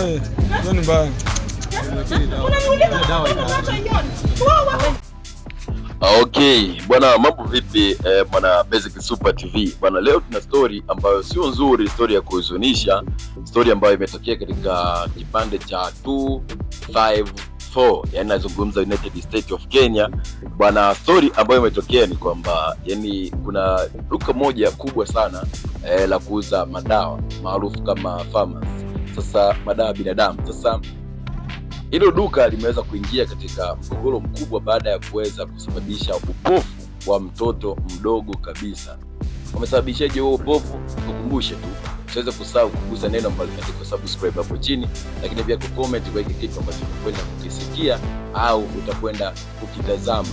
Eh, hiyo ni mbaya. Unaniuliza mbona macho haioni? Wewe Okay, bwana, mambo vipi bwana Basic Super TV. Bwana, leo tuna story ambayo sio nzuri, story ya kuhuzunisha, story ambayo imetokea katika kipande cha 254, yani nazungumza United States of Kenya. Bwana, story ambayo imetokea ni kwamba yani kuna duka moja kubwa sana la kuuza madawa maarufu kama pharmacy. Sasa madawa ya binadamu. Sasa hilo duka limeweza kuingia katika mgogoro mkubwa baada ya kuweza kusababisha upofu wa mtoto mdogo kabisa. Wamesababishaje huo upofu? Nikukumbushe tu usiweze kusahau kugusa neno ambalo limeandikwa subscribe hapo chini, lakini pia kucomment kwa hiki kitu ambacho utakwenda kukisikia au utakwenda kukitazama.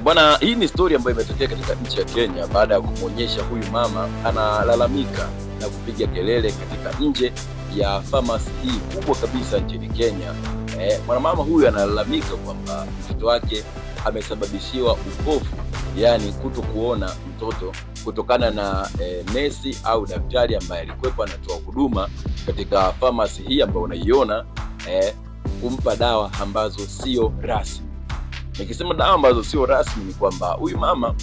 Bwana, hii ni story ambayo imetokea katika nchi ya Kenya baada ya kumwonyesha huyu mama analalamika na kupiga kelele katika nje ya pharmacy hii kubwa kabisa nchini Kenya. Mwanamama huyu analalamika kwamba mtoto wake amesababishiwa upofu, yani kuto kuona mtoto kutokana na nesi au daktari ambaye alikuwepo anatoa huduma katika pharmacy hii ambayo unaiona, kumpa dawa ambazo sio rasmi. Nikisema dawa ambazo sio rasmi ni kwamba huyu mama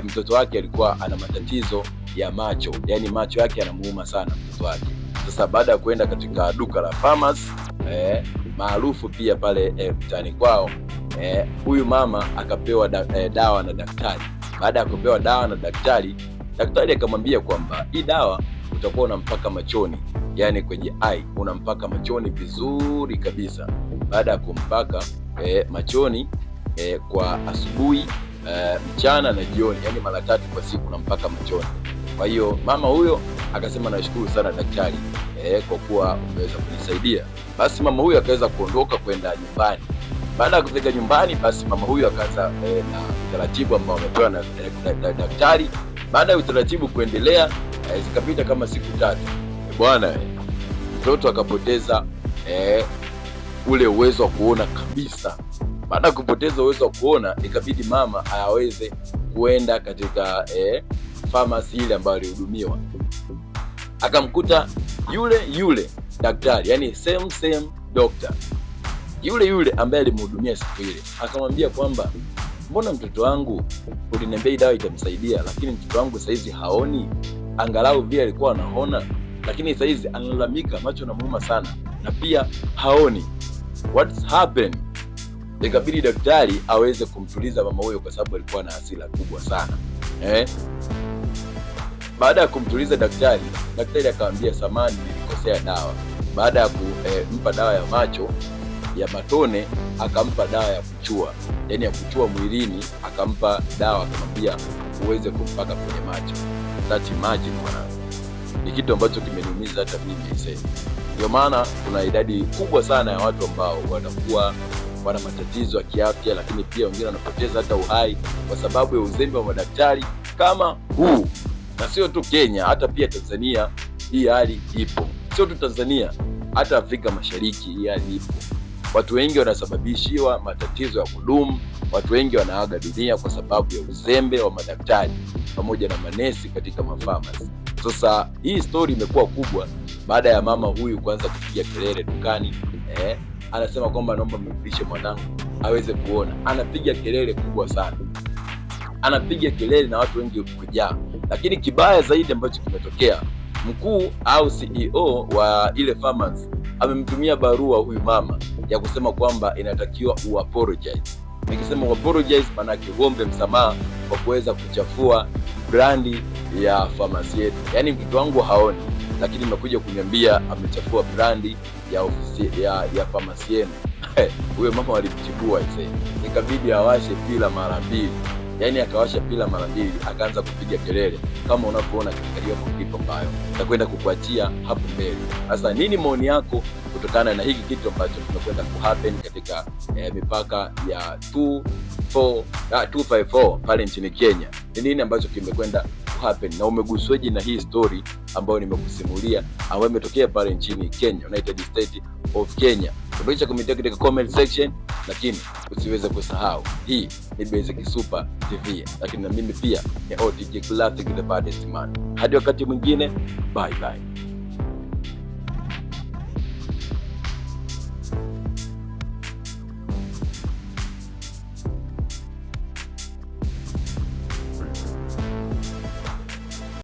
mtoto wake alikuwa ana matatizo ya macho, yani macho yake yanamuuma sana mtoto wake. Sasa baada ya kuenda katika duka la pharmacy maarufu pia pale mtaani kwao, huyu mama akapewa dawa na daktari. Baada ya kupewa dawa na daktari, daktari akamwambia kwamba hii dawa utakuwa unampaka machoni, yani kwenye eye unampaka machoni vizuri kabisa. Baada ya kumpaka machoni kwa asubuhi, mchana na jioni, yani mara tatu kwa siku nampaka machoni. Kwa hiyo mama huyo akasema, nashukuru sana daktari kwa kuwa umeweza kunisaidia. Basi mama huyo akaweza kuondoka kwenda nyumbani. Baada ya kufika nyumbani, basi mama huyo akaanza na utaratibu ambao amepewa na daktari. Baada ya utaratibu kuendelea, zikapita kama siku 3, bwana, mtoto akapoteza ule uwezo wa kuona kabisa. Baada ya kupoteza uwezo wa kuona, ikabidi mama aweze kuenda katika pharmacy ile ambayo alihudumiwa, akamkuta yule yule daktari, yani same same doctor, yule yule ambaye alimhudumia siku ile, akamwambia kwamba mbona mtoto wangu uliniambia hii dawa itamsaidia, lakini mtoto wangu saizi haoni, angalau vile alikuwa anaona, lakini saizi analalamika, macho yanamuuma sana na pia haoni. What's happened? Ikabidi daktari aweze kumtuliza mama huyo kwa sababu alikuwa na hasira kubwa sana. Baada ya kumtuliza daktari, daktari akamwambia samahani, nilikosea dawa. Baada ya kumpa dawa ya macho ya matone, akampa dawa ya kuchua, yani ya kuchua mwilini, akampa dawa akamwambia uweze kumpaka kwenye macho. That imagine mwanangu, ni kitu ambacho kimeniumiza hata mimi aisee. Ndio maana kuna idadi kubwa sana ya watu ambao wanakuwa wana matatizo ya kiafya, lakini pia wengine wanapoteza hata uhai kwa sababu ya uzembe wa madaktari kama huu. Na sio tu Kenya, hata pia Tanzania hii hali ipo. Sio tu Tanzania, hata Afrika Mashariki hii hali ipo. Watu wengi wanasababishiwa matatizo ya kudumu, watu wengi wanaaga dunia kwa sababu ya uzembe wa madaktari pamoja na manesi katika mapharmacy. Sasa hii story imekuwa kubwa baada ya mama huyu kuanza kupiga kelele dukani, anasema kwamba naomba mrudishe mwanangu aweze kuona. Anapiga kelele kubwa sana, anapiga kelele na watu wengi kujaa. Lakini kibaya zaidi ambacho kimetokea, mkuu au CEO wa ile pharmacy amemtumia barua huyu mama ya kusema kwamba inatakiwa uapologize. Nikisema uapologize, maana yake uombe msamaha kwa kuweza kuchafua brandi ya pharmacy yetu. Yaani mtoto wangu haoni, lakini imekuja kuniambia amechafua brandi ya ofisi ya pharmacy yenu. Huyo mama walimchukua aisee, ikabidi awashe pila mara mbili. Yaani akawasha pila mara mbili, akaanza kupiga kelele kama unavyoona katika hiyo clip ambayo nitakwenda kukuachia hapo mbele. Sasa nini maoni yako kutokana na hiki kitu ambacho tumekwenda kuhappen katika mipaka ya 254 pale nchini Kenya? Ni nini ambacho kimekwenda kuhappen na umeguswaje na hii story ambayo nimekusimulia ambayo imetokea pale nchini Kenya, United States of Kenya? Tumeisha comment katika comment section, lakini usiweze kusahau hii ni Basic Super TV, lakini na mimi pia ni OTG Classic the baddest man. Hadi wakati mwingine, bye bye.